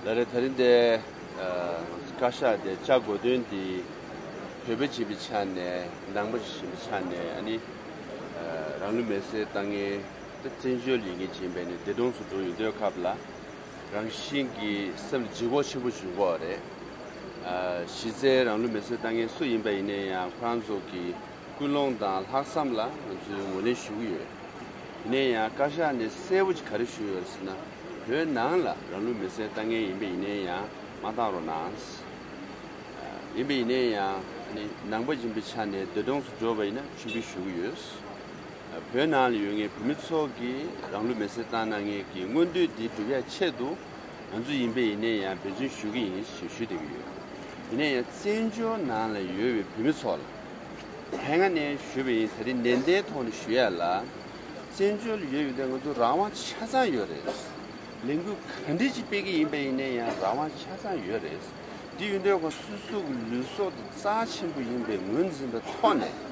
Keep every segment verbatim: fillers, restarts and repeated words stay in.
ལགས་རེད། ད་རིང་འདི་ཨ་བཀའ་ཤག་དེ་བཅར་དགོས་དོན་དེ་བོད་པ་ཡིན་པའི་ཆ་ནས། ནང་པ་ཡིན་པའི་ཆ་ནས། ཨ་ནི་ཨ་རང་ལུས་མེར་སྲེག་བཏང་མཁན་དེ་བཙན་བྱོལ་ཡིན་མཁན་ཡིན་པས་ནི། འདས་གྲོངས་སུ་འགྲོ་ཡོང་དུས་སྐབས་ལ་རང་བཞིན་གྱིས་སེམས་ལ་ལྗིད་ཁོག་ཆེན་པོ་བྱུང་གི་ཡོད་རེད། ཨ་གཞི་རྩའི་རང་ལུས་མེར་སྲེག་བཏང་མཁན་སུ་ཡིན་པ་ཡིན་ན་ཡང་ཁོ་རང་ཚོ་གི་ཀུན་སློང་དང་ལྷག་བསམ་ལ་ང་ཚོས་ངོས་ལེན་ཞུ་གི་ཡོད། ཡིན་ན་ཡང་བཀའ་ཤག་ནས་གསལ་པོ་ཅིག་ག་རེ་ཞུས་ཡོད་ཟེར་ན། བོད་ནང་ལ་རང་ལུས་མེར་སྲེག་བཏང་མཁན་ཡིན་པ་ཡིན་ན་ཡང་མ་བཏང་རོགས་གནང་། ཡིན་པ་ཡིན་ན་ཡང་ནི་ནང་པ་ཡིན་པའི་ཆ་ནས་འདས་གྲོངས་སུ་འགྲོ་བ་ཡིན་ན་མཆོད་འབུལ་ཞུ་གི་ཡོད། བོད་ནང་ལ་ཡོད་མཁན་བོད་མི་ཚོ་གིས་རང་ལུས་མེར་སྲེག་བཏང་གནང་མཁན་གྱི་མངོན་འདོད་འདི་སྒྲུབ་ཡ་ཆེད་དུ། ང་ཚོ་ཡིན་པ་ཡིན་ན་ཡང་འབད་བརྩོན་ཞུ་གི་ཡིན་ཞེས་ཞུ་བསྡད་ཀྱི་ཡོད། ཡིན་ན་ཡང་བཙན་བྱོལ་ནང་ལ་ཡོད་པའི་བོད་མི་ཚོ་ལ་དེ་སྔ་ནས་ཞུས་པ་ཡིན། ད་རེས་ནན་ཏན་ཐོག་ནས་ཞུ་ཡ་ལ། བཙན་བྱོལ་ཡོད་ཡོད་དེ་ང་ཚོ་རང་དབང་ཆ་ཚང་ཡོད་རེད། ལས་འགུལ་ག་འདྲ་ཅིག་སྤེལ་གྱི་ཡིན་པ་ཡིན་ན་ཡང་རང་དབང་ཆ་ཚང་ཡོད་རེད། འདི་ཡོད་དུས་ཁོ་སོ་སོ་གི་ལུས་སྲོག་དེ་རྩ་ཆེན་པོ་ཡིན་པའི་ངོས་འཛིན་པའི་ཐོག་ནས།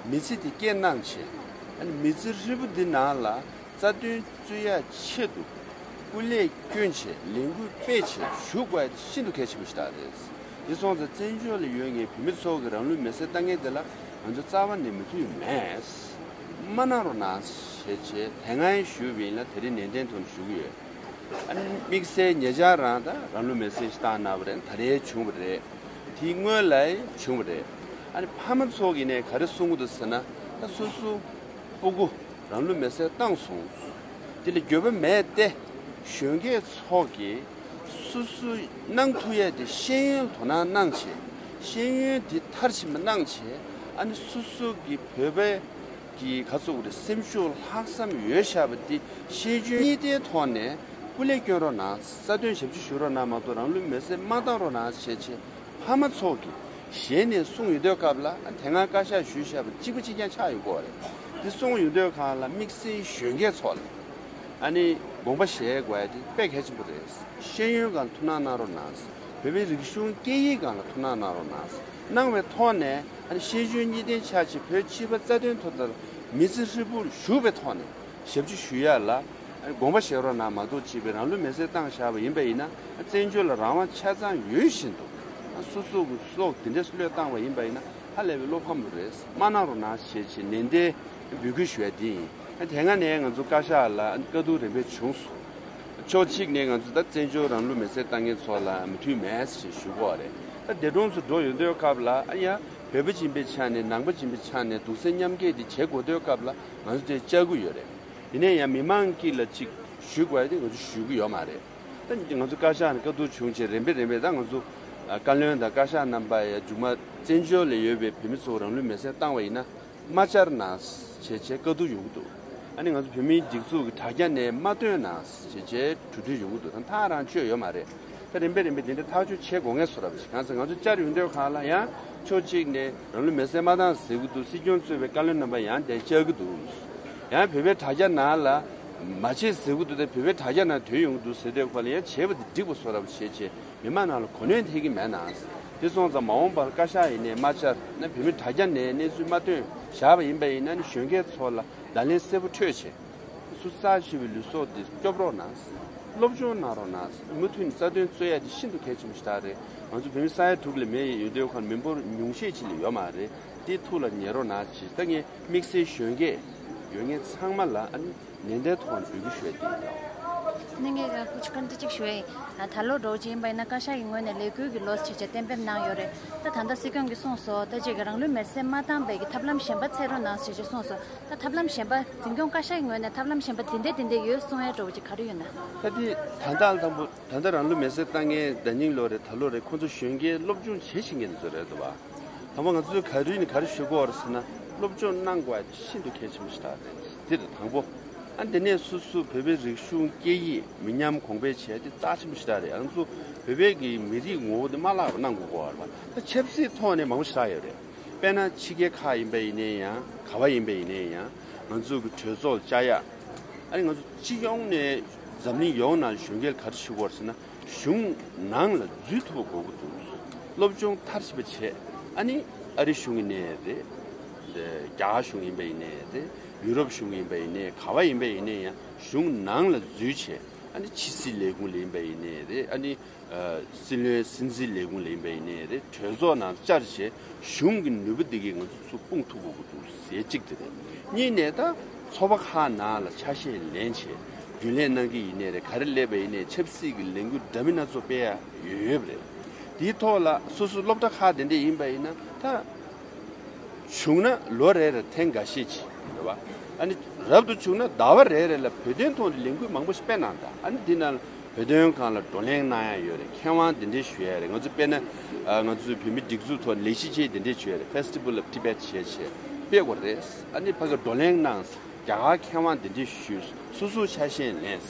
མི་ཚེ་དེ་སྐྱེལ་གནང་བྱས། ཨ་ནི་མི་ཚེ་ཧྲིལ་པོ་འདི་ནང་ལ་རྩ་དོན་རྩོད་ཡ་ཆེད་དུ་སྐུ་ལས་བསྐྱོན་བྱས་ལས་འགུལ་སྤེལ་བྱས་བཞུགས་དགོས་ཡ་དེ་ཤིན་ཏུ་གལ་ཆེན་པོ་ཞིག་རེད། འདི་སོང་ཙང་བཙན་བྱོལ་ལ་ཡོད་མཁན་བོད་མི་ཚོ་གི་རང་ལུས་མེར་སྲེག་བཏང་མཁན་དེ་ལ་ང་ཚོ་རྩ་བ་ནས་མོས་མཐུན་མེད། མ་གནང་རོགས་གནང་ཞེས་བྱས་དེ་སྔ་ཡང་ཞུས་པ་ཡིན་ལ་དེ་རིང་ནན་ཏན་ཐོག་ནས་ཞུ་གི་ཡོད། ཨ་ནི་དམིགས་བསལ་ཉེ་ཆར་རང་ད་རང་ལུས་མེར་སྲེག་ཞིག་བཏང་གནང་བ་རེད། ད་རེས་བྱུང་བ་རེད། དེའི་སྔོན་ལ་བྱུང་བ་རེད། ཨ་ནི་ཕ་མ་ཚོ་གིས་ནས་ག་རེ་གསུང་གི་འདུག་ཟེར་ན། ད་སོ་སོ་སྤུ་གུ་རང་ལུས་མེར་སྲེག་བཏང་སོང་། དེ་ལ་འགྱོད་པ་མེད་དེ། གཞོན་སྐྱེས་ཚོ་གིས་སོ་སོ་གནང་ཐུབ་ཡས་དེ་ཤེས་ཡོན་དོ་སྣང་གནང་བྱས། ཤེས་ཡོན་དེ་མཐར་ཕྱིན་པ་གནང་བྱས། ཨ་ནི་སོ་སོ་གི་བོད་པའི་གི་ག་ཚོད་རེད། སེམས་ཤུགས་ལྷག་བསམ་ཡོད་བཞག་པ་འདི་ཤེས་འཇོན་གཉིས་ལྡན་ཐོག་ནས་སྐུ་ལས་བསྐྱོན་རོགས་གནང་། རྩ་དོན་ཞབས་ཕྱི་ཞུ་རོགས་གནང་མ་གཏོགས་རང་ལུས་མེར་སྲེག་མ་བཏང་རོགས་གནང་ཞེས་བྱས་ཕ་མ་ཚོ་གིས་ཞལ་ནས་གསུངས་ཡོང་དུས་སྐབས་ལ། དེ་སྔ་བཀའ་ཤག་ཞུས་བཞག་པ་གཅིག་པ་གཅིག་རྐྱང་ཆགས་ཡོང་གི་ཡོད་རེད། འདི་གསུངས་ཡོང་དུས་སྒང་ལ་དམིགས་བསལ་གཞོན་སྐྱེས་ཚོ་ལ་ཨ་ནི་དགོངས་པ་བཞེས་དགོས་ཡ་དེ་དཔེ་གལ་ཆེན་པོ་རེད། ཤེས་ཡོན་སྒང་ཐུགས་སྣང་གནང་རོགས་གནང་། བོད་པའི་རིག་གཞུང་སྐད་ཡིག་སྒང་ལ་ཐུགས་སྣང་གནང་རོགས་གནང་། གནང་བའི་ཐོག་ནས་ཨ་ནི་ཤེས་འཇོན་གཉིས་ལྡན་ཆགས་བྱས་བོད་སྤྱི་པ་རྩ་དོན་ཐོག་ལྟར་མི་ཚེ་ཧྲིལ་པོར་ཞུགས་པའི་ཐོག་ནས་ཞབས་ཕྱི་ཞུ་ཡ་ལ་ཨ་ནི་དགོངས་པ་བཞེས་རོགས་གནང་མ་གཏོགས། གཅིག་པའི་རང་ལུས་མེར་སྲེག་བཏང་བཞག་པ་ཡིན་པ་ཡིན་ན། བཙན་བྱོལ་ལ་རང་དབང་ཆ་ཚང་ཡོད་བཞིན་དུ་སོ་སོ་གི་སྲོག་དེ་འདྲས་བློས་བཏང་བ་ཡིན་པ་ཡིན་ན་ཧ་ལས་པའི་བློ་ཕམ་རེད། མ་གནང་རོགས་གནང་ཞེས་བྱས་ནན་ཏན་འབོད་སྐུལ་ཞུ་ཡ་དེ་ཡིན། དེ་སྔ་ནས་ང་ཚོ་བཀའ་ཤག་ལ་བཀའ་བསྡུར་རིམ་པས་བྱུང་སོང་། ཕྱོགས་གཅིག་ནས་ང་ཚོ་ད་བཙན་བྱོལ་རང་ལུས་མེར་སྲེག་བཏང་མཁན་ཚོ་ལ་མོས་མཐུན་མེད་ཞེས་ཞུ་གི་ཡོད་རེད། ད་འདས་གྲོངས་སུ་འགྲོ་ཡོང་དུས་སྐབས་ལ་ཨ་ཡ་བོད་པ་ཡིན་པའི་ཆ་ནས་ནང་པ་ཡིན་པའི་ཆ་ནས་གདུང་སེམས་མཉམ་སྐྱེད་དེ་བྱེད་དགོས་དུས་སྐབས་ལ་ང་ཚོ་དེ་བཅར་གྱི་ཡོད་རེད། ཡིན་ན་ཡང་མི་མང་དཀྱིལ་ལ་ཅིག་ཞུ་དགོས་ཡ་དེ་ང་ཚོ་ཞུ་གི་ཡོད་མ་རེད། ད་ང་ཚོ་བཀའ་ཤག་ནས་བཀའ་བསྡུར་བྱུང་རྗེས་རིམ་པས་རིམ་པས་ད་ང་ཚོ་བཀའ་བློན་དང་བཀའ་ཤག་རྣམ་པ་ཡ་མཇུག་མ་བཙན་བྱོལ་ལ་ཡོད་པའི་བོད་མི་ཚོ་རང་ལུས་མེར་སྲེག་བཏང་བ་ཡིན་ན། མ་བཅར་ན་བྱས་བྱས་བཀའ་བསྡུར་ཡོང་གི་འདུག་ཨ་ནི་ང་ཚོ་བོད་མིའི་སྒྲིག་འཛུགས་ཀྱི་དྲ་རྒྱ་ནས་མ་བཏོན་ན་བྱས་བྱས་གྲོས་བསྡུར་ཡོང་གི་འདུག་ད་ཐག་རང་ཆོད་ཡོད་མ་རེད། ད་རིམ་པས་རིམ་པས་དེ་འདྲ་ཐག་གཅོད་བྱེད་དགོས་ངེས་བཟོ་འདྲ་ཞིག་གང་ཟེར་ང་ཚོ་བཅར་ཡོང་དུས་སྒང་ལ་ཡང་ཕྱོགས་གཅིག་ནས་རང་ལུས་མེར་སྲེག་མ་བཏང་ཟེར་གྱི་འདུག་སྲིད་སྐྱོང་གཙོས་པའི་བཀའ་བློན་རྣམ་པ་ཡང་དེ་བཅར་གྱི་འདུག་ཡང་བོད་པའི་དྲ་རྒྱ་ནང་ལ་མ་བྱེད་ཟེར་གྱི་འདུག་དེ་བོད་པའི་དྲ་རྒྱ་ནང་ཐོན་ཡོང་གི་འདུག་ཟེར་དུས་སྒང་ལ་ཡང་བྱས་པ་དེ་འགྲིག་པ་བཟོ་འདྲ་བྱས་བྱས། མི་མང་ནང་ལ་གོ་གནོན་ཐེབས་ཀྱི་མེད་ན། དེ་སོང་ཙང་མ་འོངས་པར་བཀའ་ཤག་ཡིན་ནའི་མ་བཅར་ན། བོད་མི་དྲ་རྒྱ་ནས་གནས་ཚུལ་མ་བཏོན་བཞག་པ་ཡིན་པ་ཡིན་ན་ནི་གཞོན་སྐྱེས་ཚོ་ལ་བརྡ་ལན་གསལ་པོ་འཕྲོད་བྱས། སོ་སོ་རྩ་ཆེ་བའི་ལུས་སྲོག་འདི་སྐྱོབ་རོགས་གནང་། སློབ་སྦྱོང་གནང་རོགས་གནང་། མུ་མཐུད་ནས་རྩ་དོན་རྩོད་ཡ་དེ་ཤིན་ཏུ་གལ་ཆེན་པོ་ཞིག་རེད། ང་ཚོ་བོད་མི་ས་ཡ་དྲུག་ལས་མེད་ཡོད་དུས་སྒང་མི་འབོར་ཉུང་ཤས་ཅིག་ལས་ཡོད་མ་རེད། དེ་ཐུགས་ལ་ངེས་རོགས་གནང་ཞེས། ད་ངས་དམིགས་བསལ་གཞོན་སྐྱེས་ཡོད་མཁན་ཚང་མ་ལ་ཨ་ནི། ནན་ཏན་ཐོག་ནས་འབོད་སྐུལ་ཞུ་ཡ་དེ་ཡིན། ནི་ངས་ཀུ་ཅི་བཀའ་འདྲི་གཅིག་ཞུ་ཡ་ཡིན། ད་ལོ་འདྲ་བོ་ཅིག་ཡིན་པ་ཡིན་ན་བཀའ་ཤག་གི་ངོས་ནས་ལས་འགུལ་གྱི་ལོ་ཞེས་བྱས་གཏན་འབེབས་གནང་ཡོད་རེད། ད་ད་ལྟ་སྲིད་སྐྱོང་གིས་གསུངས་སོང་། ད་ཅིག་གི་རང་ལུས་མེར་སྲེག་མ་བཏང་བའི་གི་ཐབས་ལམ་གཞན་པ་འཚོལ་རོགས་གནང་ཞེས་བྱས་གསུངས་སོང་། ད་ཐབས་ལམ་གཞན་པ་འཛིན་སྐྱོང་བཀའ་ཤག་གི་ངོས་ནས་ཐབས་ལམ་གཞན་པ་འདི་འདྲ་འདི་འདྲ་ཡོད་གསུང་ཡ་འདྲ་བོ་ཅིག་ག་རེ་ཡོད་ན། ད་དེ་ད་ལྟ་དང་པོ་ད་ལྟ་རང་ལུས་མེར་སྲེག་བཏང་མཁན་ཟླ་ཉིན་ལོ་རེད། ད་ལོ་རེད། ཁོང་ཚོ་གཞོན་སྐྱེས་སློབ་སྦྱོང་བྱེད་བཞིན་མཁན་དེ་ཚོ་རེད་འདུག་བ། དང་པོ་ང་ཚོས་ག་རེ་ནས་ག་རེ་ཞུ་དགོས་རེད་ཟེར་ན། སློབ་སྦྱོང་གནང་དགོས་ཡ་དེ་ཤིན་ཏུ་གལ་ཆེན་པོ་ཞིག་རེད། འདི་རེད་དང་པོ། ཨ་འདི་ནས་སོ་སོ་བོད་པའི་རིག་གཞུང་སྐད་ཡིག་མི་ཉམས་གོང་འཕེལ་བྱས་ཏེ་རྩ་ཆེན་པོ་ཞིག་རེད། ང་ཚོ་བོད་པའི་གི་མི་རིགས་ངོ་བོ་དེ་མ་བརླག་པ་གནང་དགོས་ཀྱི་ཡོད་རེད་པ། ད་ཆབ་སྲིད་ཐོག་ནས་མང་པོ་ཞིག་ཡོད་རེད། དཔེར་ན་ཕྱི་རྒྱལ་ཁག་ཡིན་པ་ཡིན་ནའི་ཡང་། ག་བ་ཡིན་པ་ཡིན་ནའི་ཡང་། ང་ཚོ་གི་གྲོས་ཚོགས་བཅའ་ཡ། ཨ་ནི་ང་ཚོ་སྤྱི་ཡོངས་ནས་འཛམ་གླིང་ཡོངས་ནང་གཞོན་སྐྱེས་ག་རེ་ཞུ་དགོས་རེད་ཟེར་ན། གཞུང་ནང་ལ་འཛུལ་ཐུབ་པ་དགོས་ཀྱི་འདུག་སློབ་སྦྱོང་མཐར་ཕྱིན་པ་བྱས། ཨ་ནི་ཨ་རི་གཞུང་ཡིན་ནའི་རེད། རྒྱ་གར་གཞུང་ཡིན་པ་ཡིན་ནའི་རེད། ཡུ་རོབ་གཞུང་ཡིན་པ་ཡིན་ནའི། ག་བ་ཡིན་པ་ཡིན་ནའི་ཡང་གཞུང་ནང་ལ་འཛུལ་བྱས། ཨ་ནི་ཕྱི་སྲིད་ལས་ཁུངས་ལ་ཡིན་པ་ཡིན་ནའི་རེད། ཨ་ནི་སྲིད་བློན་སྲིད་འཛིན་ལས་ཁུངས་ལ་ཡིན་པ་ཡིན་ནའི་རེད། གྲོས་ཚོགས་ནང་བཅར་བྱས་གཞུང་གི་ནུས་པ་འདི་གིས་ང་ཚོ་ཚུར་སྤུངས་ཐུབ་དགོས་ཀྱི་འདུག་ཟེར་གཅིག་དེ་རེད། གཉིས་ནས་ད་ཚོགས་པ་ཁག་ནང་ལ་ཆ་ཤས་ལེན་བྱས་རྒྱུན་ལས་གནང་གི་ཡིན་ནའི་རེད། ག་རེ་སླེབས་པ་ཡིན་ནའི་ཆབ་སྲིད་ཀྱི་ལས་འགུལ་འདྲ་མིན་སྣ་ཚོགས་སྤེལ་ཡ་ཡོད་ཡོད་པ་རེད། དེའི་ཐོག་ལ་སོ་སོ་སློབ་གྲྭ་ཁག་དེ་འདྲས་ཡིན་པ་ཡིན་ན་ད། བྱུང་ན་ལོ་རེ་རེར་ཐེངས་འགའ་ཤས་ཅིག་རེད་བ། ཨ་ནི་རབ་ཏུ་བྱུང་ན་ཟླ་བ་རེ་རེ་ལ་བོད་དོན་ཐོག་ནས་ལས་འགུལ་མང་པོ་ཞིག་སྤེལ་གནང་དང་། ཨ་ནི་འདི་ནང་བོད་དོན་སྒང་ལ་བགྲོ་གླེང་གནང་ཡ་ཡོད་རེད། མཁས་དབང་འདི་འདྲས་ཞུ་ཡ་རེད། ང་ཚོ་དཔེར་ན་ང་ཚོའི་བོད་མི་སྒྲིག་འཛུགས་ཐོག་ནས་ལས་གཞི་ཆེ་འདི་འདྲས་ཞུ་ཡ་རེད། Festival of Tibet བྱས་བྱས་སྤེལ་དགོས་རེད། ཨ་ནི་ཕ་གི་བགྲོ་གླེང་གནང་། རྒྱ་གར་མཁས་དབང་འདི་འདྲས་ཞུས། སོ་སོ་ཆ་ཤས་ལེན།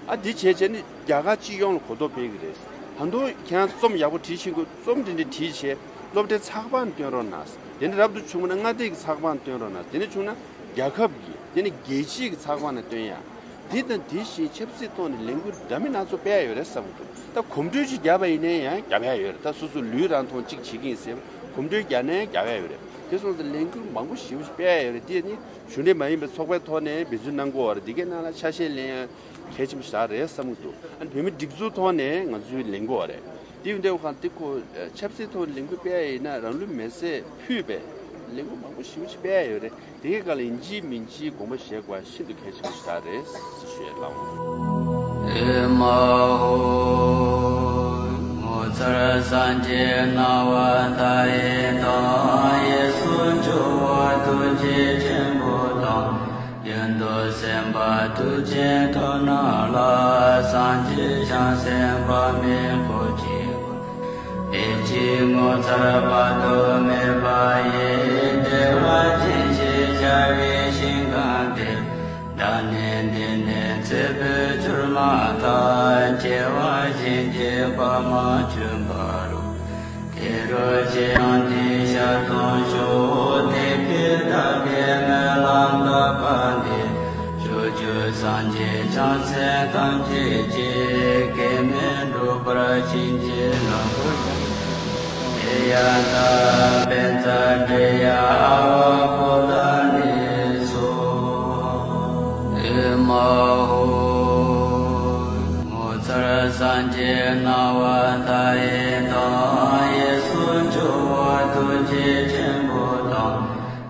ཨ་འདི་བྱས་བྱས་ནི་རྒྱ་གར་སྤྱི་ཡོངས་ལ་གོ་རྟོགས་སྤེལ་གི་རེད། ད་དུང་ཁྱེད་རང་རྩོམ་ཡག་པོ་བྲིས་ཤེས་ཀྱི། རྩོམ་འདི་འདྲས་བྲིས་བྱས་སློབ་གྲྭའི་ཚགས་པར་ནང་བཏོན་རོགས་གནང་། དེ་ནི་རབ་ཏུ་བྱུང་བ་ན་མངའ་སྡེ་གི་ཚགས་པར་ནང་བཏོན་རོགས་གནང་། དེ་ནི་བྱུང་ན་རྒྱལ་ཁབ་ཀྱི། དེ་ནི་རྒྱལ་སྤྱི་གི་ཚགས་པར་ནང་བཏོན་ཡ། འདི་དང་འདི་བཞིན་ཆབ་སྲིད་ཐོག་ནས་ལས་འགུལ་འདྲ་མིན་སྣ་ཚོགས་སྤེལ་ཡ་ཡོད་རེད་བསམ་གྱི་འདུག་ད་གོམ་བགྲོད་ཅིག་བརྒྱབ་པ་ཡིན་ན་ཡང་རྒྱབ་ཡ་ཡོད་རེད། ད་སོ་སོ་ལུས་རང་མཐོང་གཅིག་བྱེད་ཀྱི་ཡིན་ཟེར་གོམ་བགྲོད་རྒྱག་ན་ཡང་རྒྱབ་ཡ་ཡོད་རེད། དེ་སོང་ཙང་ལས་འགུལ་མང་པོ་ཞེ་པོ་ཞིག་སྤེལ་ཡ་ཡོད་རེད། དེ་ནི་གཞུང་འབྲེལ་མ་ཡིན་པའི་ཚོགས་པའི་ཐོག་ནས་འབད་བརྩོན་གནང་དགོས་པ་རེད། འདི་གའི་ནང་ལ་ཆ་ཤས་ལེན་ཡ་གལ་ཆེན་པོ་ཞིག་རེད་བསམ་གྱི་འདུག་ཨ་ནི་བོད་མི་སྒྲིག་འཛུགས་ཐོག་ནས་ང་ཚོས་ལེན་དགོས་པ་རེད། དེ་ཡིན་དུས་ཁང་དེ་ཁོ་ཆབ་སྲིད་ཐོག་ནས་ལས་འགུལ་སྤེལ་ཡ་ཡིན་ན་རང་ལུས་མེར་སྲེག་ཕུལ་བའི་ལས་འགུལ་མང་པོ་ཞེ་པོ་ཞིག་སྤེལ་ཡ་ཡོད་རེད། དེའི་སྒང་ལ་ཡིན་གཅིག་མིན་གཅིག་དགོངས་པ་བཞེས་དགོས་པ་ཤིན་ཏུ་གལ་ཆེན་པོ་ཞིག་རེད་ཞུ་ཡས་ལགས། ཨེ་མ་ཧོ། ངོ་མཚར་སངས་རྒྱས་སྣང་བ་མཐའ་ཡས་དང་། གཡས་སུ་འཇུག་པ་ཐུགས་རྗེ་ཆེན་པོ་དང་། གཡོན་དུ་སེམས་དཔའ་མཐུ་ཆེན་ཐོབ་རྣམས་ལ། སངས་རྒྱས་བྱང་སེམས་དཔག་མེད་འཁོར་གྱིས་བསྐོར། བདེ་སྐྱིད་ངོ་མཚར་དཔག་ཏུ་མེད་པ་ཡི། བདེ་བ་ཅན་ཞེས་བྱ་བའི་ཞིང་ཁམས་དེར། བདག་ནི་འདི་ནས་ཚེ་འཕོས་གྱུར་མ་ཐག་སྐྱེ་བ་གཞན་གྱིས་དཔག་མ་ཚུགས་པ་རུ། ཁེ་རུ་ཆེ་ཡང་དེའི་ཞལ་མཐོང་ཤོག་དེ་ཕྱིར་བདག་གིས་སྨོན་ལམ་བཏབ་པ་འདི། ཕྱོགས་བཅུའི་སངས་རྒྱས་བྱང་སེམས་ཐམས་ཅད་ཀྱིས། གེགས་མེད་འགྲུབ་པར་བྱིན་གྱིས་བརླབ་ཏུ་གསོལ། ཏདྱ་ཐཱ། པཉྩ་དྲི་ཡ་ཨ་ཝ་ཀུ་ད་ལི་སྭཱ་ཧཱ། ཨེ་མ་ཧོ། ངོ་མཚར་སངས་རྒྱས་སྣང་བ་མཐའ་ཡས་དང་། གཡས་སུ་འཇུག་པ་ཐུགས་རྗེ་ཆེན་པོ་དང་།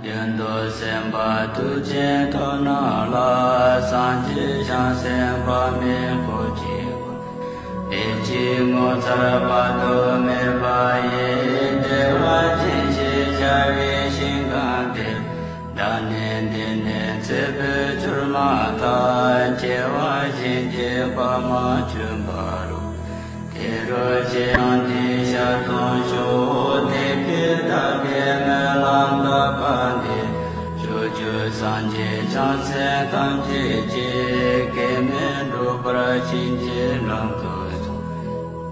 གཡོན་དུ་སེམས་དཔའ་མཐུ་ཆེན་ཐོབ་རྣམས་ལ། སངས་རྒྱས་བྱང་སེམས་དཔག་མེད་འཁོར་གྱིས་བསྐོར། བདེ་སྐྱིད་ངོ་མཚར་དཔག་ཏུ་མེད་པ་ཡི། བདེ་བ་ཅན་ཞེས་བྱ་བའི་ཞིང་ཁམས་དེར། བདག་ནི་འདི་ནས་ཚེ་འཕོས་གྱུར་མ་ཐག་སྐྱེ་བ་གཞན་གྱིས་དཔག་མ་ཚུགས་པ་རུ། ཁེ་རུ་ཆེ་ཡང་དེའི་ཞལ་མཐོང་ཤོག་དེ་ཕྱིར་བདག་གིས་སྨོན་ལམ་བཏབ་པ་འདི། ཕྱོགས་བཅུའི་སངས་རྒྱས་བྱང་སེམས་ཐམས་ཅད་ཀྱིས། གེགས་མེད་འགྲུབ་པར་བྱིན་གྱིས་བརླབ་ཏུ་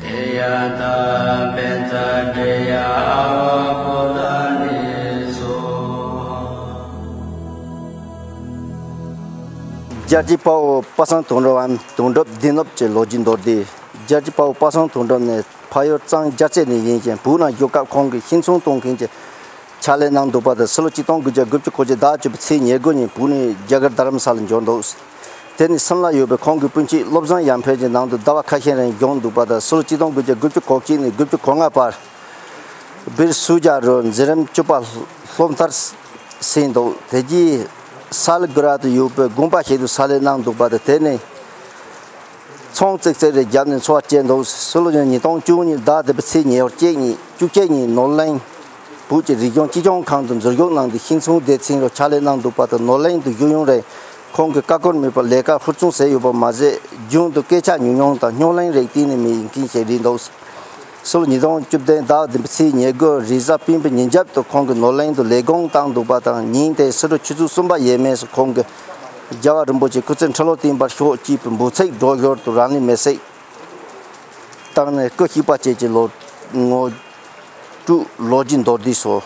གསོལ། ཏདྱ་ཐཱ། པཉྩ་དྲི་ཡ་ཨ་ཝ་ཀུ་ད་ལི་སྭཱ་ཧཱ། རྒྱལ་གཅེས་དཔའ་བོ་པ་སངས་དོན་གྲུབ་བམ་དོན་གྲུབ་བདེ་ནོར་བཅས་ལོ་རྒྱུས་མདོར་བསྡུས། རྒྱལ་གཅེས་དཔའ་བོ་པ་སངས་དོན་གྲུབ་ནི་ཕ་ཡུལ་གཙང་རྒྱལ་རྩེ་ནས་ཡིན་ཞིང་། བོད་ནང་བཞུགས་སྐབས་ཁོང་གིས་ཤིང་ཚོང་གཏོང་མཁན་གྱི་ཕྱག་ལས་གནང་འདུག་པ་དང་། ཕྱི་ལོ་ཆིག་སྟོང་དགུ་བརྒྱ་དགུ་བཅུ་གོ་གཅིག་ཟླ་བཅུ་པའི་ཚེས་ཉེར་དགུ་ཉིན་བོད་ནས་རྒྱ་གར་རྡ་རམ་ས་ལར་འབྱོར་འདུག་དེ་ནས་སིམ་ལ་ཡོད་པའི་ཁོང་གི་སྤུན་མཆེད་བློ་བཟང་ཡར་འཕེལ་གྱི་ནང་དུ་ཟླ་བ་ཁ་ཤས་རིང་བཞུགས་འདུག་པ་དང་། ཕྱི་ལོ་ཆིག་སྟོང་དགུ་བརྒྱ་དགུ་བཅུ་གོ་གཅིག་ནས་དགུ་བཅུ་གོ་ལྔ་བར་བིར་སུ་ཇཱ་རུ་མཛད་རིམ་བཅུ་པ་སློབ་མཐར་ཕྱིན་འདུག་དེ་རྗེས་ས་ལི་གུ་ར་དུ་ཡོད་པའི་དགོན་པ་ཞིག་ཏུ་ཕྱག་ལས་གནང་འདུག་པ་དང་། དེ་ནས་ཚོང་ཙིག་ཙིག་རེ་བརྒྱབ་ནས་འཚོ་བ་སྐྱེལ་འདུག་ཕྱི་ལོ་ཉིས་སྟོང་བཅུ་གཉིས་ཟླ་བདུན་པའི་ཚེས་ཉེར་གཅིག་ཉིན་བཅུ་གཅིག་ཉིན་ནོར་གླིང་བོད་ཀྱི་རིག་གཞུང་སྤྱི་སྦྱོང་ཁང་དུ་འཛུལ་ཞུགས་གནང་སྟེ། ཤིང་ཚོང་སྡེ་ཚན་རུ་ཕྱག་ལས་གནང་འདུག་པ་དང་། ནོར་གླིང་དུ་བཞུགས་ཡུན་རིང་ཁོང་གིས་ཀ་ཀོར་མེད་པར་ལས་ཀ་ཧུར་བརྩོན་བྱས་ཡོད་པ་མ་ཟད། རྒྱུན་དུ་སྐད་ཆ་ཉུང་ཉུང་དང་རྙོག་གླེང་རིགས་གཏན་ནས་མེད་མཁན་ཞིག་རེད་འདུག་ཕྱི་ལོ་ཉིས་སྟོང་བཅུ་བདུན་ཟླ་བདུན་པའི་ཚེས་ཉེར་དགུ་རེས་གཟའ་སྤེན་པའི་ཉིན་རྒྱབ་ཏུ་ཁོང་གིས་ནོར་གླིང་དུ་ལས་དགོངས་བཏང་འདུག་པ་དང་། ཉིན་དེའི་ཕྱི་དྲོ་ཆུ་ཚོད་གསུམ་པ་ཡས་མས་སུ་ཁོང་གིས་རྒྱལ་བ་རིན་པོ་ཆེ་སྐུ་ཚེ་ཁྲི་ལོ་བརྟན་པར་ཤོག་ཅེས་པའི་འབོད་ཚིག་སྒྲོག་ཞོར་དུ་རང་ལུས་མེར་སྲེག་བཏང་ནས་སྐུ་གཤེགས་པ་བཅས་ཀྱི་ལོ་ངོ་དྲུག་ལོ་རྒྱུས་མདོར་བསྡུས་སོ།